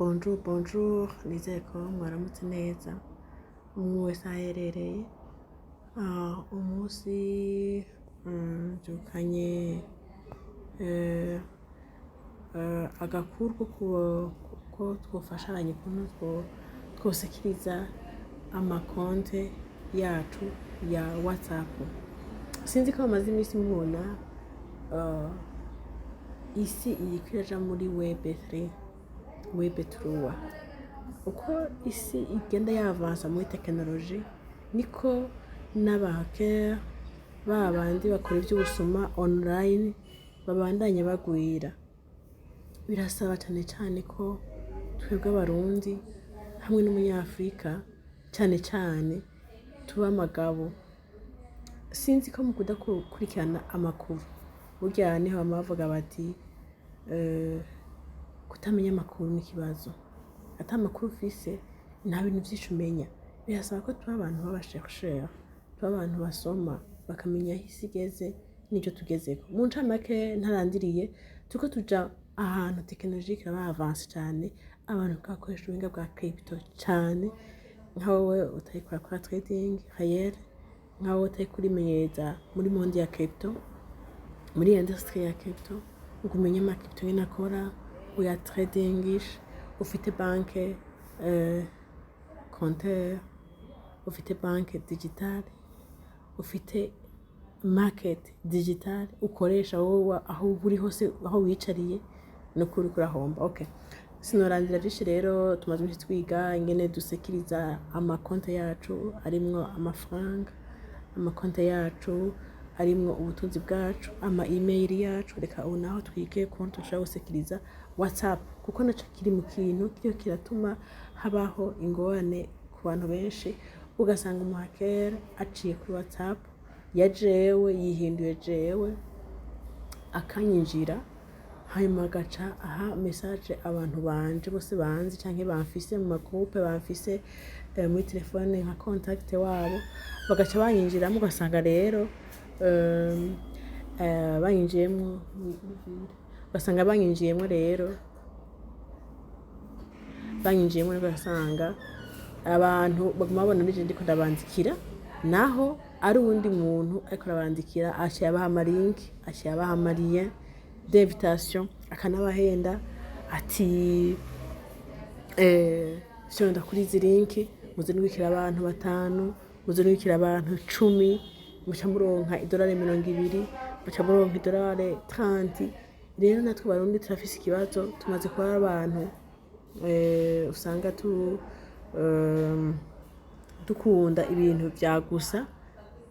Bonjour, bonjour, nizere ko mwaramutse neza, umwe wese aho aherereye. Umunsi mbyukanye agakuru ko twofashanya ukuntu twosekiriza amakonte yacu ya WhatsApp. Sinzi ko bamaze iminsi mubona isi iriko iraja muri web 3, web 3. Uko isi igenda yavansa muri tekinoloji, niko n'aba hacker, ba bandi bakora ivy'ubusuma online, babandanya bagwira. Birasaba cane cane ko twebwe Abarundi hamwe n'Umunyafurika cane cane tuba abagabo. Sinzi ko mukunda gukurikirana amakuru. Burya niho bama bavuga bati kutamenya amakuru n'ikibazo. Ata makuru ufise, nta bintu vyinshi umenya. Birasaba ko tuba abantu b'aba chercheurs, tuba abantu basoma, bakamenya aho isi igeze n'ivyo tugezeko. Mu ncamake, ntarandiriye, turiko tuja ahantu tekinoloji iriko iraba avancée cane, abantu bakakoresha ubuhinga bwa crypto cane. Nka wewe utariko urakora trading réel, nka wewe utariko urimenyereza muri monde ya crypto, muri industrie ya crypto, ngo umenye ama crypto ingene akora, uya tradingishe, ufite banke compteur, ufite banke digitale, ufite market digital ukoresha wowe aho uri hose, aho wicariye, nukuri uriko urahomba. Okay. Sinorandira vyinshi rero. Tumaze iminsi twiga ingene dusekiriza amakonte yacu arimwo amafaranga, amakonte yacu arimwo ubutunzi bwacu, ama email yacu. Reka ubu naho twige ukuntu dushobora gusekiriza WhatsApp, kuko naco kiri mu kintu kiriko kiratuma habaho ingorane ku bantu benshi. Ugasanga umu hacker aciye kuri WhatsApp ya jewe, yihinduye jewe, akanyinjira, hanyuma agaca aha message abantu banje bose banzi canke bamfise mu ma groupe, bamfise muri telefone nka contact wabo, bagaca banyinjiramo. Ugasanga rero banyinjiyemwo, ugasanga banyinjiyemwo rero, banyinjiyemwo, ugasanga abantu baguma babona nije ndiko ndabandikira, naho ari uwundi muntu ariko arabandikira. Aciye abaha ama link, aciye abaha ama lien d'invitation, akanabahenda ati fyonda kuri izi link, muze nubikira abantu batanu, muze nubikira abantu 10, muca muronka idolari 20, muca muronka idolari 30. Rero natwe Barundi turafise ikibazo. Tumaze kuba abantu usanga dukunda ibintu vya gusa.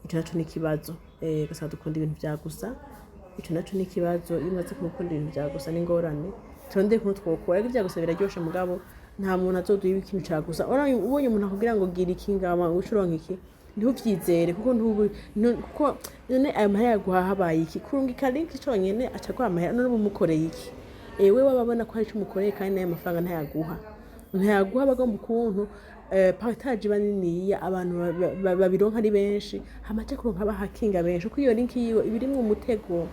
Ico naco ni ikibazo. Ugasanga dukunda ibintu vya gusa, ico naco ni ikibazo. Iyo umaze gukunda ibintu vya gusa n'ingorane. Turondeye ukuntu twokora, ariko ivya gusa biraryoshe, mugabo nta muntu azoduha ikintu ca gusa. Ubonye umuntu akubwira ngo gira iki, ngama uce uronka iki, ntuvyizere, kuko kuko none ayo mahera yaguha habaye iki? Kurungika link conyene aca aguha amahera? None uba umukoreye iki? Ewe waba abona ko hari ico umukoreye, kandi n'ayo mafaranga ntayaguha, ntayaguha. Bagomba ukuntu partage iba niniya, abantu babironka ari benshi, hama aje kuronka abahakinga benshi, kuko iyo link yiwe iba irimwo umutego,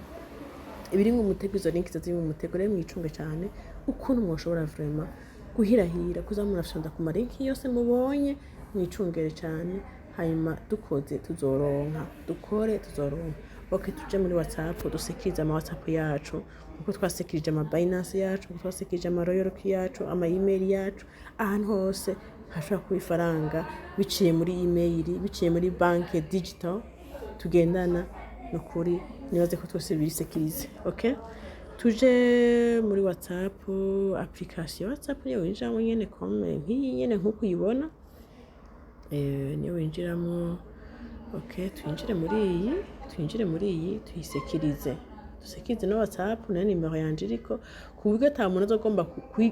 ibirimwo umutego. Izo link ziba zirimwo umutego. Rero mwicunge cane ukuntu mwoshobora vraiment guhirahira kuza murafyonda ku ma link yose mubonye. Mwicungere cane. Hanyuma dukoze tuzoronka, dukore tuzoronka. Ok, tuje muri WhatsApp, dusekirize ama WhatsApp yacu nkuko twasekirije ama Binance yacu, nkuko twasekirije ama Royal yacu, ama email yacu. Ahantu hose hashobora kuba ifaranga biciye muri email, biciye muri banke digital tugendana, ni ukuri nibaze ko twese birisekirize. Ok, tuje muri WhatsApp, application WhatsApp niyo winjiramo nyene, comme nk'iyi nyene nk'uko uyibona, niyo winjiramo. Ok, twinjire muri iyi, twinjire muri iyi, tuyisekirize, dusekirize no WhatsApp nayo nimero yanje iriko, ku buryo ata muntu azogomba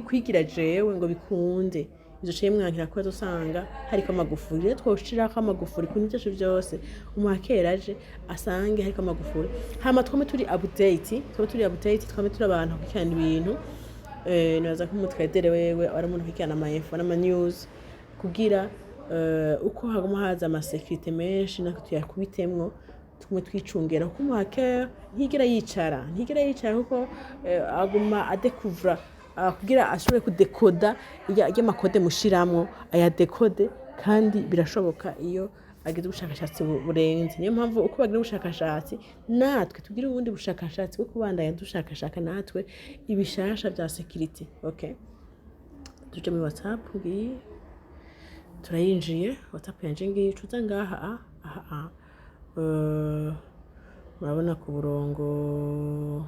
kwigira jewe ngo bikunde. Izo ciye mwankira ko azosanga hariko amagufuri. Rero twoshirako amagufuri ku bintu vyacu vyose, umu hacker aje asange hariko amagufuri. Hama twame turi update, twame turi update, twame turi abantu bakurikirana ibintu. Nibaza ko umu trader wewe ari umuntu ukurikirana ama info n'ama news, kugira uko haguma haza ama sécurité menshi, natwe tuyakubitemwo, tugume twicungera, kuko umu hacker ntigera yicara, ntigera yicara, kuko aguma adekuvura. kugira ashobore kudekoda irya ma code mushiramwo, ayadekode. Kandi birashoboka iyo agize ubushakashatsi burenze. Niyo mpamvu uko bagira ubushakashatsi, natwe tugira ubundi bushakashatsi bwo kubandanya dushakashaka natwe ibishasha vya sécurité. Okay, tuje muri WhatsApp. Ngiyi, turayinjiye WhatsApp yanje ngiyi. Cuza ngaha aha murabona ku burongo,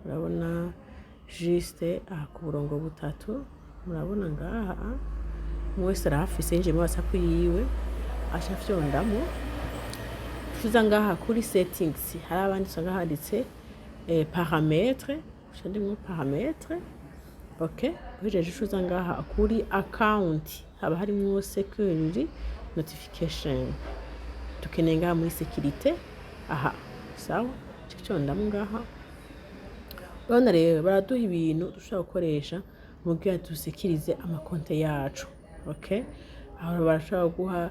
Murabona juste aha ku burongo butatu, murabona ngaha. Umwe wese arahafise. Yinjiye muri WhatsApp yiwe, aca afyondamwo. Tuza ngaha kuri settings, hari abandi usanga handitse paramètre, uca ndimwo paramètre. Okay, uhejeje uca uza ngaha kuri account, haba harimwo security, notification. Dukeneye ngaha muri sécurité aha. Sawa, uca ufyondamwo ngaha. Urabona rero baraduha ibintu dushobora gukoresha mu kugira dusekirize amakonte yacu. Okay, aho barashobora guha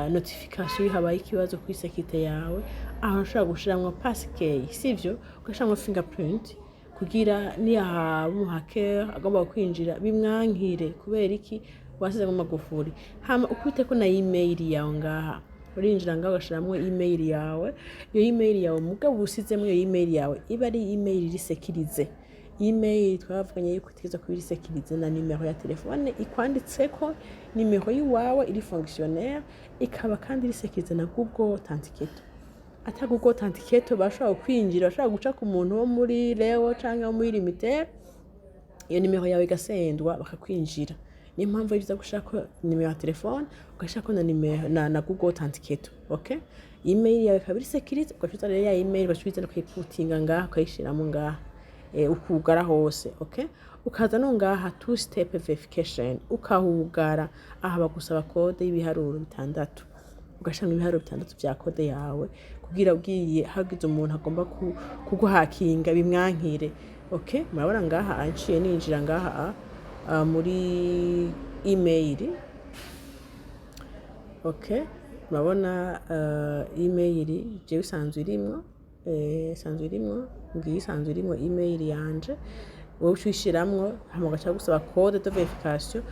notification iyo habaye ikibazo kuri sécurité yawe. Aho urashobora gushiramwo passkey, sivyo? Ugashiramwo fingerprint kugira niyahaba umu hacker agomba kwinjira bimwankire. Kubera iki? Wasizemo amagufuri. Hama ukubiteko na email yawe ngaha. Urinjira ngaho, ugashiramwo email yawe. Iyo email yawe, mugabo usizemo iyo email yawe, iba ari email iri sécurisée. Email twavuganye yuko itegerezwa kuba iri sécurisée, na nimero ya telefone ikwanditseko, nimero yiwawe iri fonctionnel, ikaba kandi iri sécurisée na Google Authenticator. Ata Google Authenticator, bashobora kwinjira, bashobora guca ku muntu wo muri Leo canke wo muri Lumitel, iyo nimero yawe igasendwa, bakakwinjira. Niyo mpamvu ari byiza gushirako nimero ya telefone, ugashirako na nimero na Google Authenticator. Okay, email yawe ikaba iri sécurisée. Ugacuza rero ya email, ugacuza ukayiputinga ngaha, ukayishiramo ngaha, ukugara hose. Okay, ukaza no ngaha two step verification, ukahugara. Aha bagusaba code y'ibiharuro bitandatu, ugashiramo ibiharuro bitandatu vya code yawe kugira ugiye hagize umuntu agomba kuguhakinga bimwankire. Okay, murabona ngaha nciye ninjira ngaha muri email. Okay, murabona email jewe isanzwe irimwo, isanzwe irimwo ngiyi, isanzwe irimwo email yanje. Wowe uca uyishiramwo, hama ugaca gusaba code de verification.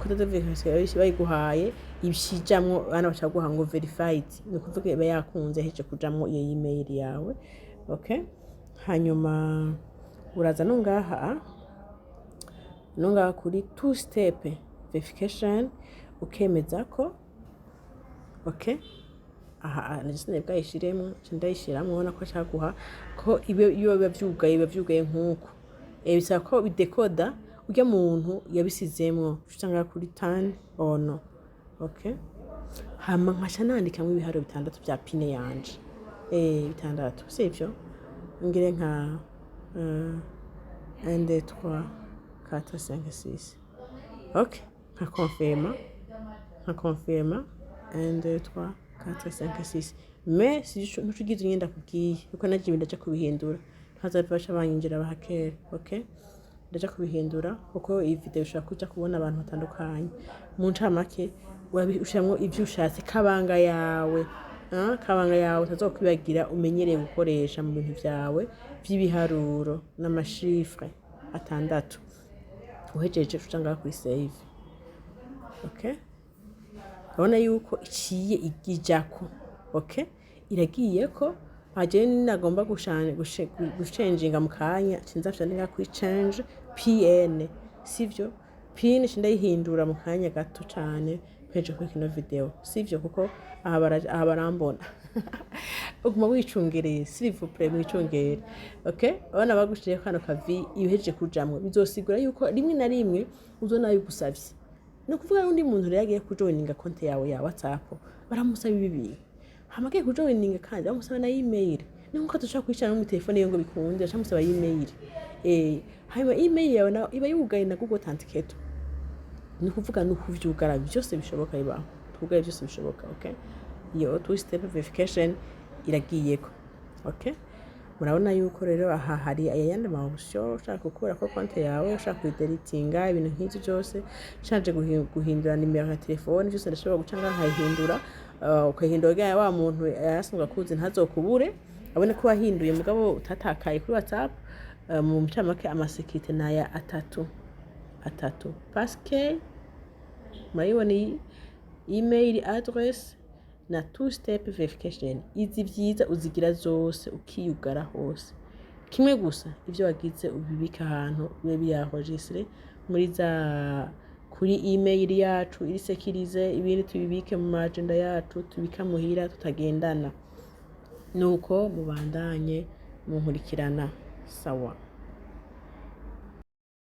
Code de verification bayiguhaye, ibishijamwo bana baca guha ngo verified, ni ukuvuga iba yakunze heje kujamwo iyo email yawe. Okay, hanyuma uraza no ngaha kuri two step verification, ukemeza ko okay. Aha nje bwayishiremwo, nca ndayishiramwo. Ubona ko ashaka guha ko iyo biba vyugaye nk'uko, bisaba ko bidekoda urya muntu yabisizemwo. Uca ngaha kuri turn on. Okay, hama nkaca nandikamwo ibiharuro bitandatu vya PIN yanje, bitandatu, sivyo? Ngire nka 1, 2, 3, 4, 5, 6. Okay, nka confirma 1, 2, 3, 4, 5, 6. Mais si ntucugize imyenda kubwiye, kuko naje ndaja kubihindura, ntazapfa baca banyinjira abahakera. Okay, ndaja kubihindura kuko iyi video ishobora kuja kubona abantu batandukanye. Mu ncamake, ushiramwo ivyo ushatse, kabanga yawe, kabanga yawe utazokwibagira, umenyereye gukoresha mu bintu vyawe vy'ibiharuro n'ama chiffres atandatu. Uhejeje, uca ngaha kuri save. Okay, urabona yuko iciye ijako. Okay, iragiyeko. Aje nagomba gucenjinga mu kanya, cinza mfite ngaha kuri change PN, sivyo? PIN ndayihindura mu kanya gato cane mpeje kuri kino video, sivyo? Kuko aha barambona. Uguma wicungereye, s'il vous plaît, mwicungere. Okay, urabona bagushiriye kano kavi. Iyo uhejeje kujamwo, bizosigura yuko rimwe na rimwe uzona bigusavye. Ni ukuvuga n'undi muntu rero agiye kujoininga konti yawe ya WhatsApp, baramusaba ibi bintu. Hama agiye kujoininga kandi bamusaba na email. Ni nkuko dushobora kwicara no muri telefone yiwe ngo bikunde, baca musaba email. Hanyuma email yawe nayo iba yugaye na Google Authenticator. Ni ukuvuga ni ukuvyugara byose bishoboka bibaho, twugare byose bishoboka. Okay, iyo two step verification iragiyeko. Okay, murabona yuko rero aha hari ayandi ma option: ushaka gukura ko konti yawe, ushaka kuyidelitinga, ibintu nk'ivyo byose. Ushatse guhindura nimero ya telefone, byose ndashobora guca ngaha nkayihindura. Ukayihindura kugira wa muntu yasanzwe akuzi ntazokubure, abone ko wahinduye mugabo utatakaye kuri WhatsApp. Mu ncamake, ama sécurité naya atatu atatu: passkey, murayibona iyi, email address na two step verification. Izi vyiza uzigira zose, ukiyugara hose. Kimwe gusa, ivyo wagize ubibika ahantu bibe biyaenregistré muri za kuri email yacu iri sécurisée, ibindi tubibike mu ma agenda yacu tubika muhira tutagendana. Nuko mubandanye munkurikirana. Sawa.